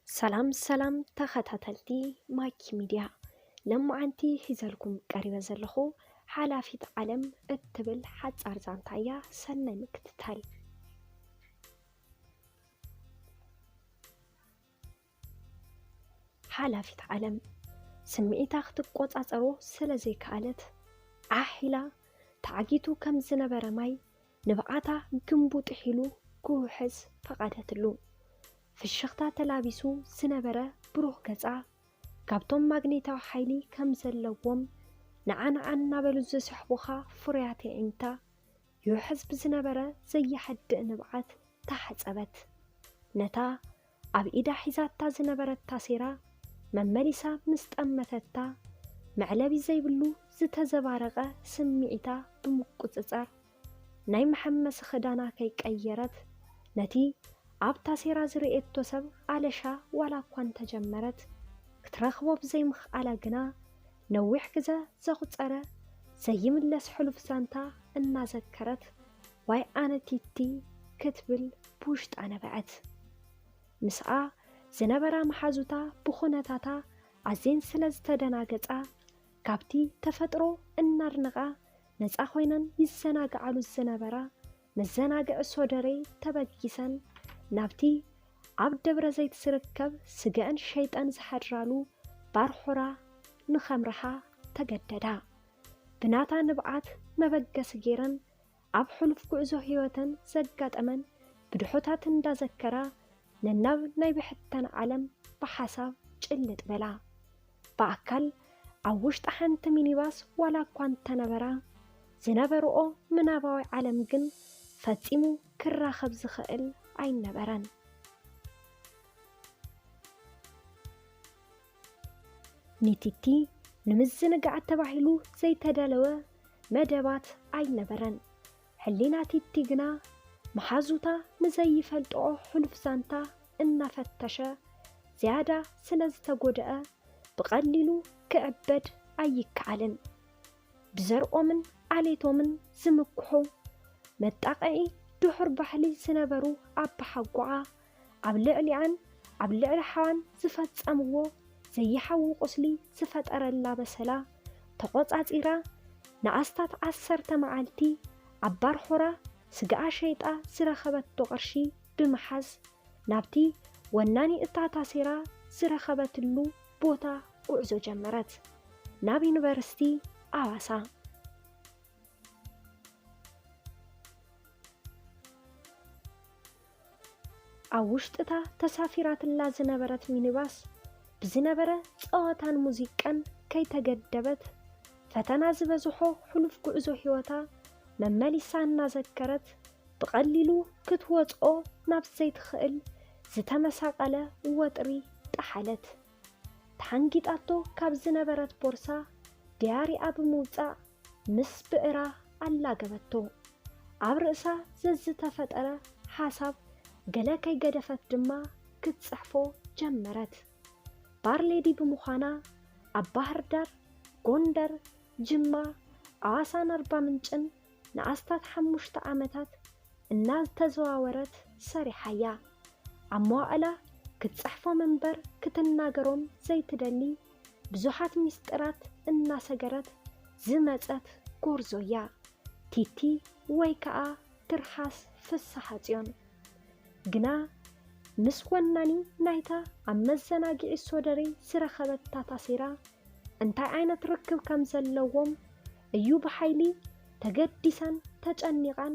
ሰላም ሰላም ተኸታተልቲ ማኪ ሚድያ፣ ለማዓንቲ ሒዘልኩም ቀሪበ ዘለኹ ሓላፊት ዓለም እትብል ሓጻር ዛንታ እያ። ሰናይ ምክትታል። ሓላፊት ዓለም ስምዒታ ክትቆጻጸሮ ስለ ዘይከኣለት፣ ዓሕ ኢላ ተዓጊቱ ከም ዝነበረ ማይ ንብዓታ ግንቡ ጥሒሉ ክውሕዝ ፈቐደትሉ። ፍሽኽታ ተላቢሱ ዝነበረ ብሩህ ገጻ፣ ካብቶም ማግኔታዊ ሓይሊ ከም ዘለዎም ንዓ ንዓ እናበሉ ዝስሕቡኻ ፍሩያት የዒንታ ይውሕዝ ብዝነበረ ዘየሐድእ ንብዓት ተሓጸበት። ነታ ኣብ ኢዳ ሒዛታ ዝነበረት ታሴራ መመሊሳ ምስ ጠመተታ፣ መዕለቢ ዘይብሉ ዝተዘባረቐ ስምዒታ ብምቁጽጻር፣ ናይ መሐመሲ ክዳና ከይቀየረት፣ ነቲ ኣብ ታሴራ ዝርእየቶ ሰብ ኣለሻ ዋላ እኳ እንተጀመረት፣ ክትረኽቦ ብዘይምኽኣላ ግና፣ ነዊሕ ግዘ ዘቑጸረ ዘይምለስ ሕሉፍ ዛንታ እናዘከረት፣ "ዋይ ኣነ ቲቲ" ክትብል ብውሽጣ ነበዐት። ምስኣ ዝነበራ መሓዙታ ብኹነታታ ኣዝየን ስለ ዝተደናገጻ፣ ካብቲ ተፈጥሮ እናድነቓ ነጻ ኮይነን ይዘናግዓሉ ዝነበራ መዘናግዒ ሶደሬ ተበጊሰን፣ ናብቲ ኣብ ደብረ ዘይት ዝርከብ ስገአን ሸይጠን ዝሓድራሉ ባርኾራ ንኸምርሓ ተገደዳ። ብናታ ንብዓት መበገሲ ገይረን፣ ኣብ ሕሉፍ ጉዕዞ ህይወተን ዘጋጠመን ብድሆታት እንዳዘከራ፣ ነናብ ናይ ብሕተን ዓለም ብሓሳብ ጭልጥ በላ። ብኣካል ኣብ ውሽጢ ሓንቲ ሚኒባስ ዋላ እኳ እንተነበራ፣ ዝነበርኦ ምናባዊ ዓለም ግን ፈጺሙ ክራኸብ ዝኽእል ኣይነበረን። ንቲቲ ንምዝንጋዕ ተባሂሉ ዘይተዳለወ መደባት ኣይነበረን። ሕሊና ቲቲ ግና መሓዙታ ንዘይፈልጥኦ ሕሉፍ ዛንታ እናፈተሸ ዝያዳ ስለ ዝተጎድአ፣ ብቐሊሉ ክዕበድ ኣይከኣልን። ብዘርኦምን ዓሌቶምን ዝምክሑ መጣቕዒ ድሑር ባህሊ ዝነበሩ ኣባሓጎኣ፣ ኣብ ልዕሊኣን ኣብ ልዕሊ ሓዋን ዝፈጸምዎ ዘይሓዊ ቁስሊ ዝፈጠረላ በሰላ ተቖጻጺራ፣ ንኣስታት ዓሰርተ መዓልቲ ኣብ ባርኾራ ስጋኣ ሸይጣ ዝረኸበቶ ቅርሺ ብምሓዝ፣ ናብቲ ወናኒ እታ ታሴራ ዝረኸበትሉ ቦታ ጉዕዞ ጀመረት፣ ናብ ዩኒቨርሲቲ ኣዋሳ። ኣብ ውሽጢ እታ ተሳፊራትላ ዝነበረት ሚኒባስ ብዝነበረ ጸወታን ሙዚቃን ከይተገደበት፣ ፈተና ዝበዝሖ ሕሉፍ ጉዕዞ ህይወታ መመሊሳ እናዘከረት፣ ብቐሊሉ ክትወጽኦ ናብ ዘይትኽእል ዝተመሳቐለ ወጥሪ ጠሓለት። ተሓንጊጣቶ ካብ ዝነበረት ቦርሳ ድያሪኣ ብምውጻእ፣ ምስ ብዕራ ኣላገበቶ። ኣብ ርእሳ ዘዝተፈጠረ ሓሳብ ገለ ከይገደፈት ድማ ክትጽሕፎ ጀመረት። ባርሌዲ ብምዃና፣ ኣብ ባህር ዳር፣ ጎንደር፣ ጅማ፣ ኣዋሳን ኣርባ ምንጭን ንኣስታት ሓሙሽተ ዓመታት እናተዘዋወረት ሰሪሓያ። ኣብ መዋእላ ክትጽሕፎም እምበር ክትናገሮም ዘይትደሊ ብዙሓት ሚስጥራት እናሰገረት ዝመጸት ጎርዞ እያ። ቲቲ ወይ ከኣ ትርሓስ ፍስሓጽዮን። ግና ምስ ወናኒ ናይታ ኣብ መዘናግዒ ሶደሬ ዝረኸበታ ታሴራ እንታይ ዓይነት ርክብ ከም ዘለዎም እዩ ብሓይሊ ተገዲሳን ተጨኒቓን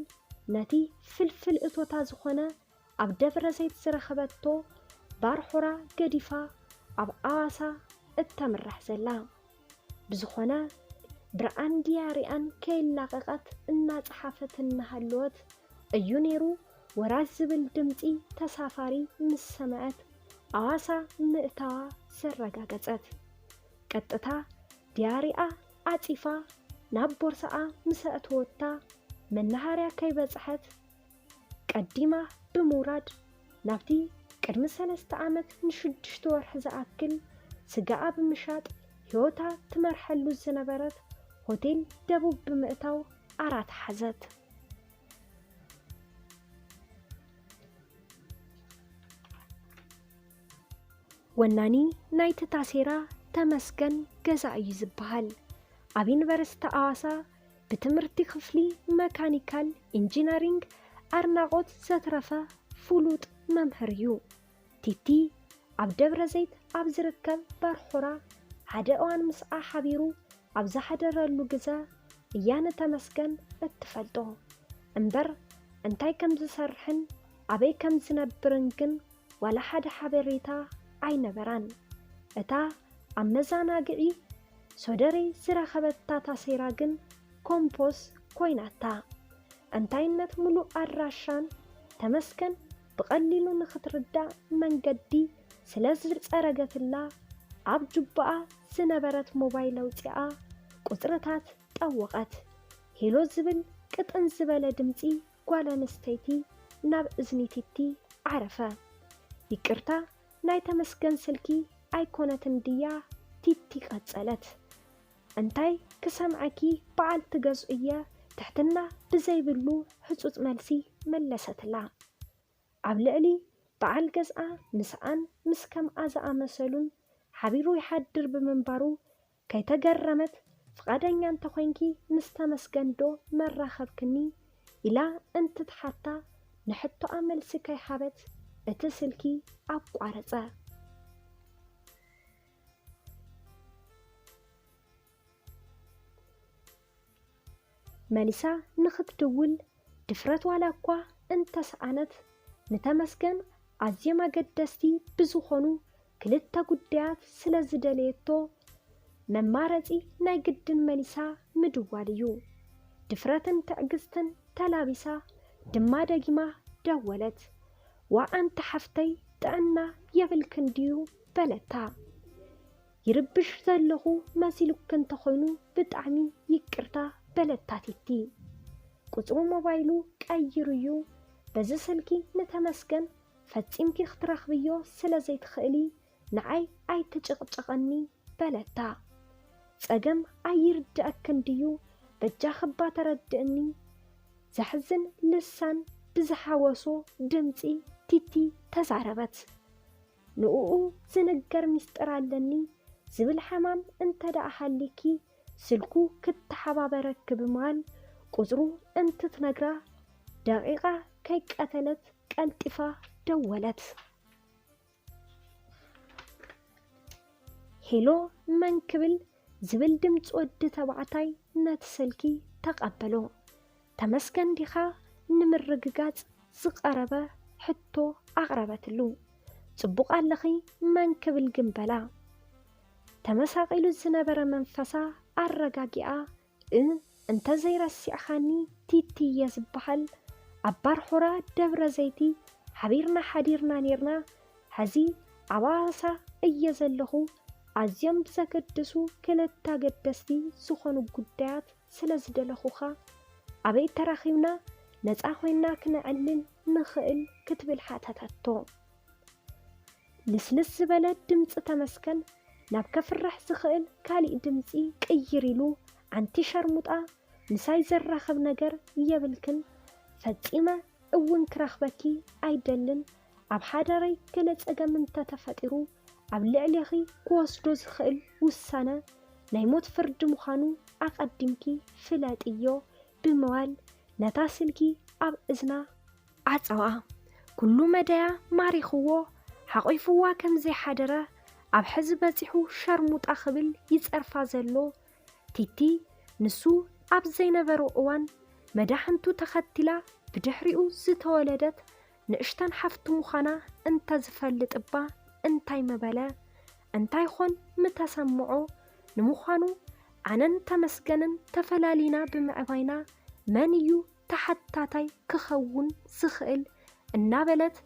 ነቲ ፍልፍል እቶታ ዝኾነ ኣብ ደብረ ዘይት ዝረኸበቶ ባርሖራ ገዲፋ ኣብ ኣዋሳ እተምርሕ ዘላ። ብዝኾነ ብርኣን ድያሪኣን ከይላቐቐት እናጸሓፈት እናሃለወት እዩ ነይሩ ወራጅ ዝብል ድምጺ ተሳፋሪ ምስ ሰምዐት ኣዋሳ ምእታዋ ዘረጋገጸት። ቀጥታ ድያሪኣ ዓጺፋ ናብ ቦርሳኣ ምስ ኣእተወታ መናሃርያ ከይበጽሐት ቀዲማ ብምውራድ ናብቲ ቅድሚ ሰለስተ ዓመት ንሽዱሽተ ወርሒ ዝኣክል ስጋኣ ብምሻጥ ህይወታ ትመርሐሉ ዝነበረት ሆቴል ደቡብ ብምእታው ዓራት ሓዘት። ወናኒ ናይቲ ታሴራ ተመስገን ገዛኢ እዩ ዝበሃል። ኣብ ዩኒቨርሲቲ ኣዋሳ ብትምህርቲ ክፍሊ መካኒካል ኢንጂነሪንግ ኣድናቖት ዘትረፈ ፍሉጥ መምህር እዩ። ቲቲ ኣብ ደብረ ዘይት ኣብ ዝርከብ ባርሑራ ሓደ እዋን ምስኣ ሓቢሩ ኣብ ዝሓደረሉ ግዘ እያ ንተመስገን እትፈልጦ። እምበር እንታይ ከም ዝሰርሕን ኣበይ ከም ዝነብርን ግን ዋላ ሓደ ሓበሬታ ኣይነበራን። እታ ኣብ መዘናግዒ ሶደሬ ዝረኸበታ ታሴራ ግን ኮምፖስ ኮይናታ። እንታይነት ምሉእ ኣድራሻን ተመስገን ብቐሊሉ ንኽትርዳእ መንገዲ ስለ ዝጸረገትላ፣ ኣብ ጁባኣ ዝነበረት ሞባይል ኣውጺኣ ቁጽርታት ጠወቐት። ሄሎ ዝብል ቅጥን ዝበለ ድምጺ ጓል ኣንስተይቲ ናብ እዝኒ ቲቲ ዓረፈ። ይቅርታ፣ ናይ ተመስገን ስልኪ ኣይኮነትን ድያ? ቲቲ ቀጸለት። እንታይ ክሰምዐኪ፣ በዓልቲ ገዝኡ እየ፣ ትሕትና ብዘይብሉ ህጹጽ መልሲ መለሰትላ። ኣብ ልዕሊ በዓል ገዝኣ ምስኣን ምስ ከምኣ ዝኣመሰሉን ሓቢሩ ይሓድር ብምንባሩ ከይተገረመት፣ ፍቓደኛ እንተኾይንኪ ምስ ተመስገን ዶ መራኸብክኒ? ኢላ እንትትሓታ፣ ንሕቶኣ መልሲ ከይሃበት እቲ ስልኪ ኣቋረጸ። መሊሳ ንኽትድውል ድፍረት ዋላ እኳ እንተሰኣነት፣ ንተመስገን ኣዝዮም ኣገደስቲ ብዝኾኑ ክልተ ጉዳያት ስለ ዝደለየቶ፣ መማረጺ ናይ ግድን መሊሳ ምድዋል እዩ። ድፍረትን ትዕግስትን ተላቢሳ ድማ ደጊማ ደወለት። "ዋእ ኣንቲ ሓፍተይ፣ ጥዕና የብልክን ድዩ?" በለታ። "ይርብሽ ዘለኹ መሲሉኪ እንተኾይኑ ብጣዕሚ ይቅርታ" በለታ ቲቲ። ቁጽሩ ሞባይሉ ቀይሩ እዩ። "በዚ ስልኪ ንተመስገን ፈጺምኪ ክትረኽብዮ ስለ ዘይትኽእሊ ንዓይ ኣይትጭቕጭቐኒ" በለታ። "ጸገም ኣይርድኣክን ድዩ? በጃኺ እባ ተረድእኒ" ዘሕዝን ልሳን ብዝሓወሶ ድምጺ ቲቲ ተዛረበት። "ንእኡ ዝንገር ሚስጥር ኣለኒ ዝብል ሕማም እንተ ደኣ ሃሊኪ፣ ስልኩ ክተሓባበረኪ" ብምባል ቁጽሩ እንትትነግራ፣ ደቂቓ ከይቀተለት ቀልጢፋ ደወለት። "ሄሎ፣ መን ክብል?" ዝብል ድምጺ ወዲ ተባዕታይ ነቲ ስልኪ ተቐበሎ። "ተመስገን ዲኻ?" ንምርግጋጽ ዝቐረበ ሕቶ ኣቕረበትሉ። "ጽቡቕ ኣለኺ፣ መን ክብል ግን?" በላ። ተመሳቒሉ ዝነበረ መንፈሳ ኣረጋጊኣ፣ "እ፣ እንተዘይረሲዕኻኒ ቲቲ እየ ዝበሃል። ኣብ ባርሑራ ደብረ ዘይቲ ሓቢርና ሓዲርና ኔርና፣ ሕዚ ኣብ ኣዋሳ እየ ዘለኹ። ኣዝዮም ብዘገድሱ ክልተ ኣገደስቲ ዝኾኑ ጉዳያት ስለ ዝደለኹኻ፣ ኣበይ ተራኺብና ነጻ ኮይና ክነዕልል ንኽእል?" ክትብል ሓተተቶ። ልስልስ ዝበለ ድምጺ ተመስገን ናብ ከፍርሕ ዝኽእል ካሊእ ድምጺ ቅይር ኢሉ፣ "ኣንቲ ሸርሙጣ፣ ምሳይ ዘራኽብ ነገር የብልክን። ፈጺመ እውን ክረኽበኪ ኣይደልን። ኣብ ሓዳረይ ገለ ጸገም እንተተፈጢሩ፣ ኣብ ልዕሌኺ ክወስዶ ዝኽእል ውሳነ ናይ ሞት ፍርዲ ምዃኑ ኣቐዲምኪ ፍለጥዮ" ብምባል ነታ ስልኪ ኣብ እዝና ዓጸዋ። ኩሉ መዳያ ማሪኽዎ፣ ሓቒፍዋ ከም ዘይሓደረ፣ ኣብ ሕዚ በጺሑ ሸርሙጣ ክብል ይጸርፋ ዘሎ ቲቲ፣ ንሱ ኣብ ዘይነበሮ እዋን መዳሕንቱ ተኸቲላ ብድሕሪኡ ዝተወለደት ንእሽተን ሓፍቱ ምዃና እንተዝፈልጥ እባ እንታይ ምበለ? እንታይ ኾን ምተሰምዖ? ንምዃኑ ኣነን ተመስገንን ተፈላሊና ብምዕባይና መን እዩ ተሓታታይ ክኸውን ዝኽእል? እናበለት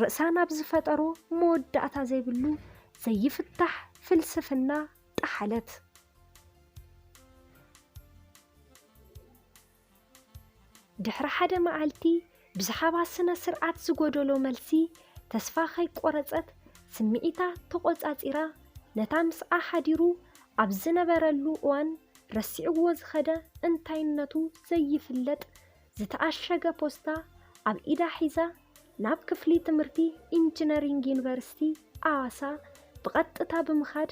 ርእሳ ናብ ዝፈጠሮ መወዳእታ ዘይብሉ ዘይፍታሕ ፍልስፍና ጠሓለት። ድሕሪ ሓደ መዓልቲ ብዛዕባ ስነ ስርዓት ዝጎደሎ መልሲ ተስፋ ከይቆረጸት ስምዒታ ተቆጻጺራ ነታ ምስኣ ሓዲሩ ኣብ ዝነበረሉ እዋን ረሲዕዎ ዝኸደ እንታይነቱ ዘይፍለጥ ዝተኣሸገ ፖስታ ኣብ ኢዳ ሒዛ ናብ ክፍሊ ትምህርቲ ኢንጂነሪንግ ዩኒቨርሲቲ ኣዋሳ ብቐጥታ ብምኻድ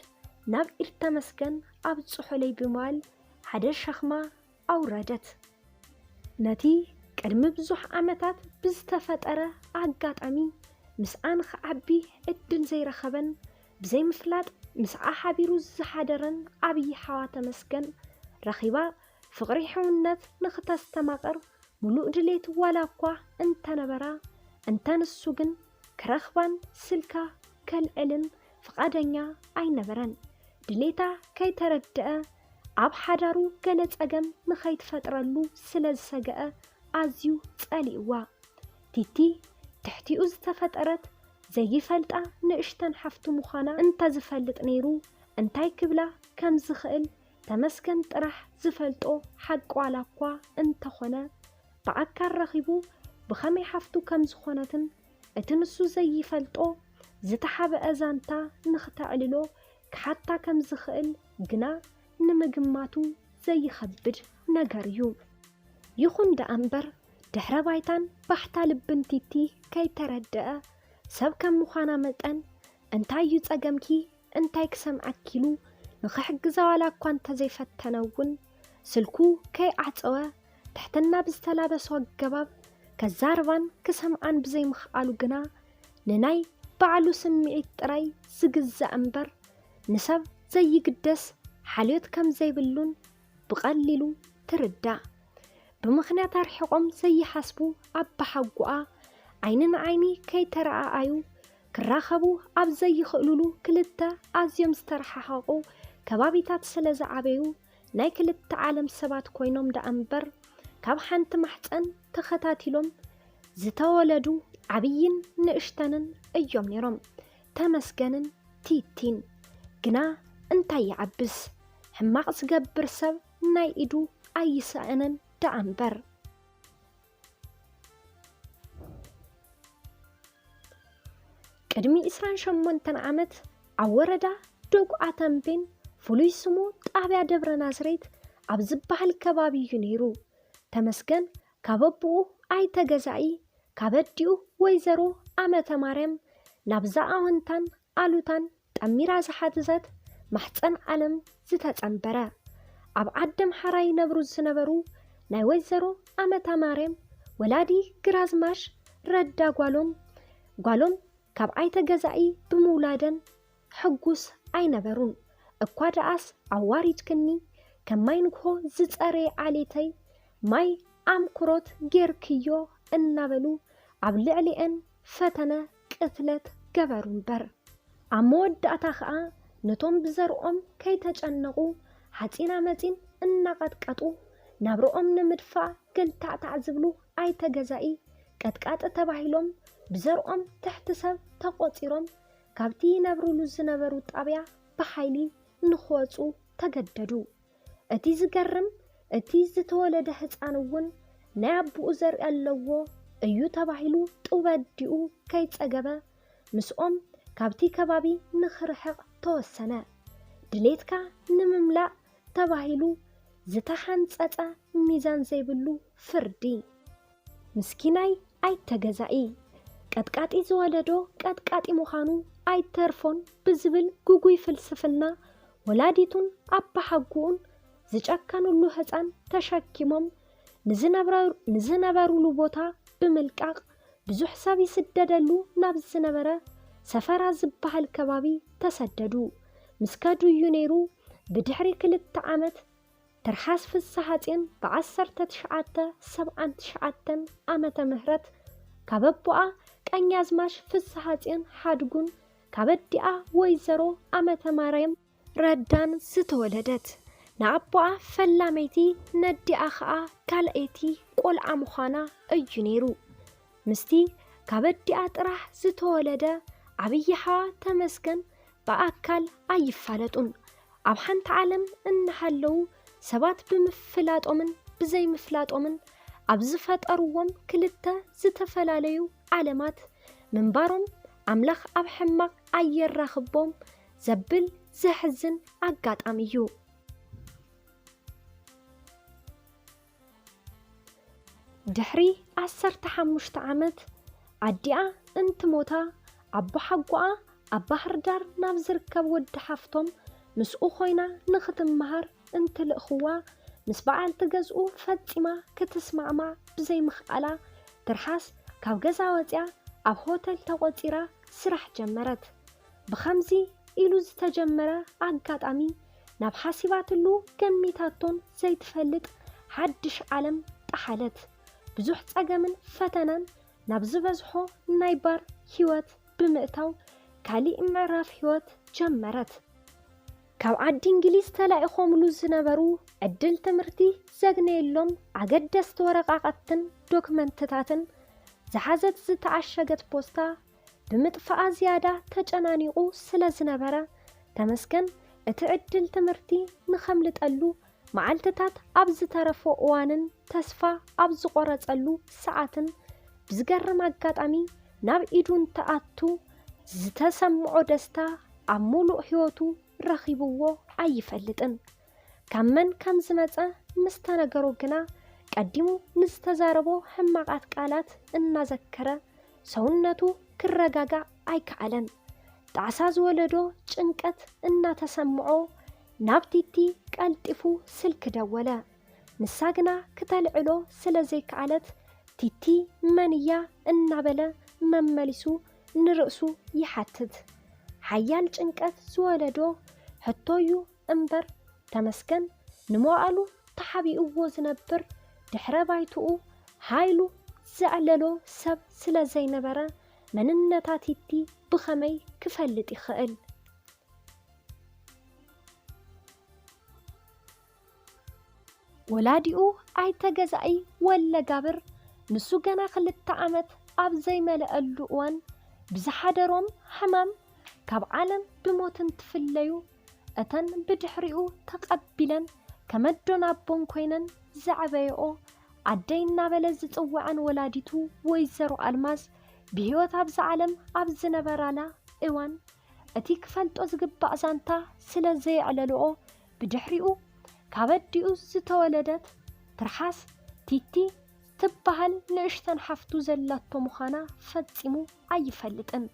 ናብ ኢድ ተመስገን ኣብጽሑለይ ብምባል ሓደ ሸኽማ ኣውረደት። ነቲ ቅድሚ ብዙሕ ዓመታት ብዝተፈጠረ ኣጋጣሚ ምስኣን ክዓቢ ዕድል ዘይረኸበን ብዘይምፍላጥ ምስኣ ሓቢሩ ዝሓደረን ዓብዪ ሓዋ ተመስገን ረኺባ ፍቕሪ ሕውነት ንኽተስተማቕር ምሉእ ድሌት ዋላ እኳ እንተነበራ፣ እንተ ንሱ ግን ክረኽባን ስልካ ከልዕልን ፍቓደኛ ኣይነበረን። ድሌታ ከይተረድአ ኣብ ሓዳሩ ገለ ጸገም ንኸይትፈጥረሉ ስለ ዝሰገአ ኣዝዩ ጸሊእዋ። ቲቲ ትሕቲኡ ዝተፈጠረት ዘይፈልጣ ንእሽተን ሓፍቱ ምዃና እንተዝፈልጥ ነይሩ እንታይ ክብላ ከም ዝኽእል ተመስገን ጥራሕ ዝፈልጦ ሓቂ ዋላ እኳ እንተኾነ ብኣካል ረኺቡ ብኸመይ ሓፍቱ ከም ዝኾነትን እቲ ንሱ ዘይፈልጦ ዝተሓብአ ዛንታ ንኽተዕልሎ ክሓታ ከም ዝኽእል ግና ንምግማቱ ዘይኸብድ ነገር እዩ። ይኹን ደኣ እምበር ድሕረ ባይታን ባሕታ ልብን ቲቲ ከይተረድአ ሰብ ከም ምዃና መጠን እንታይ እዩ ጸገምኪ እንታይ ክሰምዓኪ ኢሉ ንኽሕግዛ ዋላ እኳ እንተዘይፈተነ እውን ስልኩ ከይዓጸወ ትሕትና ብዝተላበሶ ኣገባብ ከዛርባን ክሰምዓን ብዘይምኽኣሉ ግና ንናይ ባዕሉ ስምዒት ጥራይ ዝግዛእ እምበር ንሰብ ዘይግደስ ሓልዮት ከም ዘይብሉን ብቐሊሉ ትርዳእ። ብምኽንያት ኣርሒቖም ዘይሓስቡ ኣባሓጎኣ ዓይኒ ንዓይኒ ከይተረኣኣዩ ክራኸቡ ኣብ ዘይኽእሉሉ ክልተ ኣዝዮም ዝተረሓሓቑ ከባቢታት ስለ ዝዓበዩ ናይ ክልተ ዓለም ሰባት ኮይኖም ደኣ እምበር ካብ ሓንቲ ማሕፀን ተኸታቲሎም ዝተወለዱ ዓብይን ንእሽተንን እዮም ነይሮም። ተመስገንን ቲቲን ግና እንታይ ይዓብስ ሕማቕ ዝገብር ሰብ ናይ ኢዱ ኣይስኣነን ደኣ እምበር። ቅድሚ ዕስራን ሸሞንተን ዓመት ኣብ ወረዳ ደጉዓ ተምቤን ፍሉይ ስሙ ጣብያ ደብረ ናዝሬት ኣብ ዝበሃል ከባቢ እዩ ነይሩ። ተመስገን ካብ ኣቦኡ ኣይተ ገዛኢ ካብ ኣዲኡ ወይዘሮ ኣመተ ማርያም ናብዛ ኣወንታን ኣሉታን ጠሚራ ዝሓዘት ማሕፀን ዓለም ዝተፀንበረ ኣብ ዓዲ ኣምሓራ ይነብሩ ዝነበሩ ናይ ወይዘሮ ኣመተ ማርያም ወላዲ ግራዝማሽ ረዳ ጓሎም ጓሎም ካብ ኣይተ ገዛኢ ብምውላደን ሕጉስ ኣይነበሩን። እኳ ደኣስ ኣዋሪድክኒ ከም ማይ ንግሆ ዝፀረየ ዓሌተይ ማይ ኣምክሮት ጌርክዮ እናበሉ ኣብ ልዕሊኤን ፈተነ ቅትለት ገበሩ እምበር። ኣብ መወዳእታ ኸኣ ነቶም ብዘርኦም ከይተጨነቑ ሓፂና መፂን እናቐጥቀጡ ናብርኦም ንምድፋእ ገልታዕታዕ ዝብሉ ኣይተ ገዛኢ ቀጥቃጢ ተባሂሎም ብዘርኦም ትሕቲ ሰብ ተቖፂሮም ካብቲ ይነብሩሉ ዝነበሩ ጣብያ ብሓይሊ ንኽወፁ ተገደዱ። እቲ ዝገርም እቲ ዝተወለደ ህፃን እውን ናይ ኣቦኡ ዘርኢ ኣለዎ እዩ ተባሂሉ ጡብ ኣዲኡ ከይፀገበ ምስኦም ካብቲ ከባቢ ንኽርሕቕ ተወሰነ። ድሌትካ ንምምላእ ተባሂሉ ዝተሓንፀፀ ሚዛን ዘይብሉ ፍርዲ። ምስኪናይ ኣይተ ገዛኢ ቀጥቃጢ ዝወለዶ ቀጥቃጢ ምዃኑ ኣይተርፎን ብዝብል ግጉይ ፍልስፍና ወላዲቱን ኣባሓጉኡን ዝጨከኑሉ ህፃን ተሸኪሞም ንዝነብረሩሉ ቦታ ብምልቃቕ ብዙሕ ሰብ ይስደደሉ ናብ ዝነበረ ሰፈራ ዝበሃል ከባቢ ተሰደዱ። ምስ ከዱ እዩ ነይሩ ብድሕሪ ክልተ ዓመት ትርሓስ ፍስሓጽዮን ብዓሰርተ ትሽዓተ ሰብዓን ትሽዓተን ዓመተ ምህረት ካብ ኣቦኣ ቀኛዝማሽ ፍስሓጽዮን ሓድጉን ካብ ኣዲኣ ወይዘሮ ኣመተ ማርያም ረዳን ዝተወለደት ንኣቦኣ ፈላመይቲ ነዲኣ ኸኣ ካልኣይቲ ቆልዓ ምዃና እዩ ነይሩ። ምስቲ ካብ ኣዲኣ ጥራሕ ዝተወለደ ዓብዪ ሓዋ ተመስገን ብኣካል ኣይፋለጡን። ኣብ ሓንቲ ዓለም እናሃለዉ ሰባት ብምፍላጦምን ብዘይምፍላጦምን ኣብ ዝፈጠርዎም ክልተ ዝተፈላለዩ ዓለማት ምንባሮም ኣምላኽ ኣብ ሕማቕ ኣየራኽቦም ዘብል ዘሕዝን ኣጋጣሚ እዩ። ድሕሪ ዓሰርተ ሓሙሽተ ዓመት ኣዲኣ እንትሞታ ኣቦሓጎኣ ኣብ ባህር ዳር ናብ ዝርከብ ወዲ ሓፍቶም ምስኡ ኮይና ንኽትመሃር እንትልእኽዋ፣ ምስ በዓልቲ ገዝኡ ፈጺማ ክትስማዕማዕ ብዘይምኽኣላ፣ ትርሓስ ካብ ገዛ ወጺኣ ኣብ ሆተል ተቖጺራ ስራሕ ጀመረት። ብኸምዚ ኢሉ ዝተጀመረ ኣጋጣሚ ናብ ሓሲባትሉ ገሚታቶን ዘይትፈልጥ ሓድሽ ዓለም ጠሓለት። ብዙሕ ጸገምን ፈተናን ናብ ዝበዝሖ ናይ ባር ህይወት ብምእታው ካሊእ ምዕራፍ ህይወት ጀመረት። ካብ ዓዲ እንግሊዝ ተላኢኾምሉ ዝነበሩ ዕድል ትምህርቲ ዘግነየሎም ኣገደስቲ ወረቓቕትን ዶክመንትታትን ዝሓዘት ዝተዓሸገት ፖስታ ብምጥፋኣ ዝያዳ ተጨናኒቑ ስለ ዝነበረ፣ ተመስገን እቲ ዕድል ትምህርቲ ንኸምልጠሉ መዓልትታት ኣብ ዝተረፎ እዋንን ተስፋ ኣብ ዝቖረጸሉ ሰዓትን ብዝገርም ኣጋጣሚ ናብ ኢዱ እንትኣቱ ዝተሰምዖ ደስታ ኣብ ሙሉእ ህይወቱ ረኺብዎ ኣይፈልጥን። ካብ መን ከም ዝመጸ ምስ ተነገሮ ግና ቀዲሙ ንዝተዛረቦ ሕማቓት ቃላት እናዘከረ ሰውነቱ ክረጋጋእ ኣይከኣለን። ጣዕሳ ዝወለዶ ጭንቀት እናተሰምዖ ናብ ቲቲ ቀልጢፉ ስልኪ ደወለ። ንሳ ግና ክተልዕሎ ስለ ዘይከኣለት ቲቲ መን እያ እናበለ መመሊሱ ንርእሱ ይሓትት። ሓያል ጭንቀት ዝወለዶ ሕቶ እዩ እምበር ተመስገን ንመዋእሉ ተሓቢእዎ ዝነብር ድሕረ ባይትኡ ሓይሉ ዘዕለሎ ሰብ ስለ ዘይነበረ መንነታ ቲቲ ብኸመይ ክፈልጥ ይኽእል? ወላዲኡ ኣይተ ገዛኢ ወለጋብር ንሱ ገና ክልተ ዓመት ኣብ ዘይመለአሉ እዋን ብዝሓደሮም ሕማም ካብ ዓለም ብሞት እንትፍለዩ፣ እተን ብድሕሪኡ ተቐቢለን ከም ኣዶን ኣቦን ኮይነን ዘዕበየኦ ኣደይ እናበለ ዝጽውዐን ወላዲቱ ወይዘሮ ኣልማዝ ብህይወት ኣብዛ ዓለም ኣብ ዝነበራላ እዋን እቲ ክፈልጦ ዝግባእ ዛንታ ስለ ዘየዕለልኦ ብድሕሪኡ ካብ ኣዲኡ ዝተወለደት ትርሓስ ቲቲ ትበሃል ንእሽተን ሓፍቱ ዘላቶ ምዃና ፈጺሙ ኣይፈልጥን።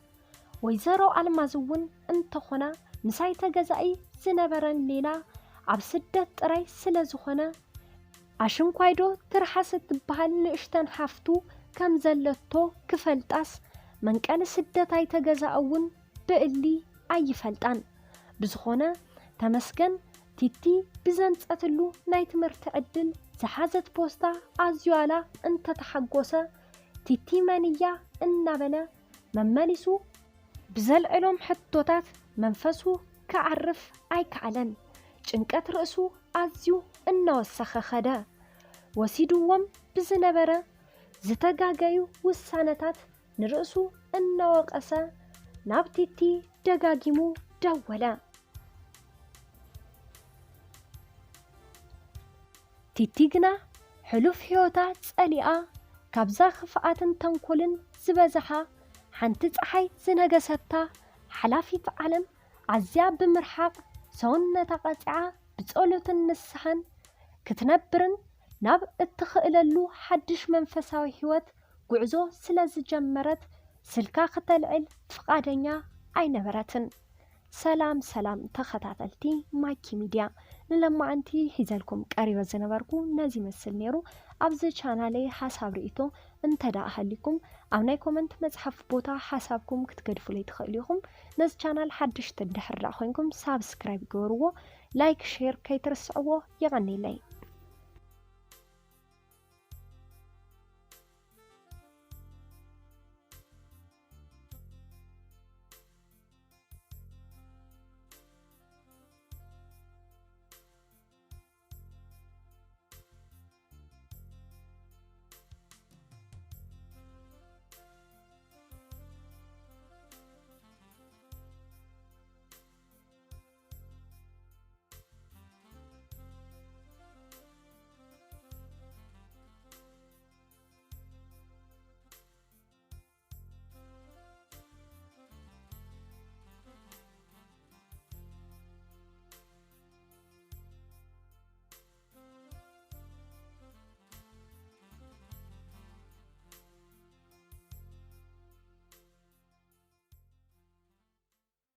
ወይዘሮ ኣልማዝ እውን እንተኾና ምስ ኣይተ ገዛኢ ዝነበረን ሌላ ኣብ ስደት ጥራይ ስለ ዝኾነ፣ ኣሽንኳይዶ ትርሓስ እትበሃል ንእሽተን ሓፍቱ ከም ዘለቶ ክፈልጣስ፣ መንቀሊ ስደት ኣይተ ገዛኢ እውን ብእሊ ኣይፈልጣን። ብዝኾነ፣ ተመስገን ቲቲ ብዘምጸትሉ ናይ ትምህርቲ ዕድል ዝሓዘት ፖስታ ኣዝዩ ዋላ እንተተሓጎሰ፣ ቲቲ መን እያ እናበለ መመሊሱ ብዘልዕሎም ሕቶታት መንፈሱ ክዓርፍ ኣይከኣለን። ጭንቀት ርእሱ ኣዝዩ እናወሰኸ ኸደ። ወሲድዎም ብዝነበረ ዝተጋገዩ ውሳነታት ንርእሱ እናወቐሰ ናብ ቲቲ ደጋጊሙ ደወለ። ቲቲ ግና ሕሉፍ ህይወታ ጸሊኣ፣ ካብዛ ክፍኣትን ተንኮልን ዝበዝሓ ሓንቲ ጸሓይ ዝነገሰታ ሓላፊት ዓለም ኣዝያ ብምርሓቕ ሰውነታ ቀጺዓ ብጸሎትን ንስሓን ክትነብርን ናብ እትኽእለሉ ሓድሽ መንፈሳዊ ህይወት ጉዕዞ ስለ ዝጀመረት ስልካ ክተልዕል ፍቓደኛ ኣይነበረትን። ሰላም ሰላም ተኸታተልቲ ማኪ ሚድያ፣ ንለማዓንቲ ሒዘልኩም ቀሪበ ዝነበርኩ ነዚ ይመስል ነይሩ። ኣብዚ ቻናለይ ሓሳብ ርእይቶ እንተ ደኣ ሃሊኩም ኣብ ናይ ኮመንት መጽሓፍ ቦታ ሓሳብኩም ክትገድፉለይ ትኽእሉ ኢኹም። ነዚ ቻናል ሓድሽ እንድሕር ደኣ ኮይንኩም ሳብስክራይብ ግበርዎ፣ ላይክ ሼር ከይትርስዕዎ። የቐንየለይ።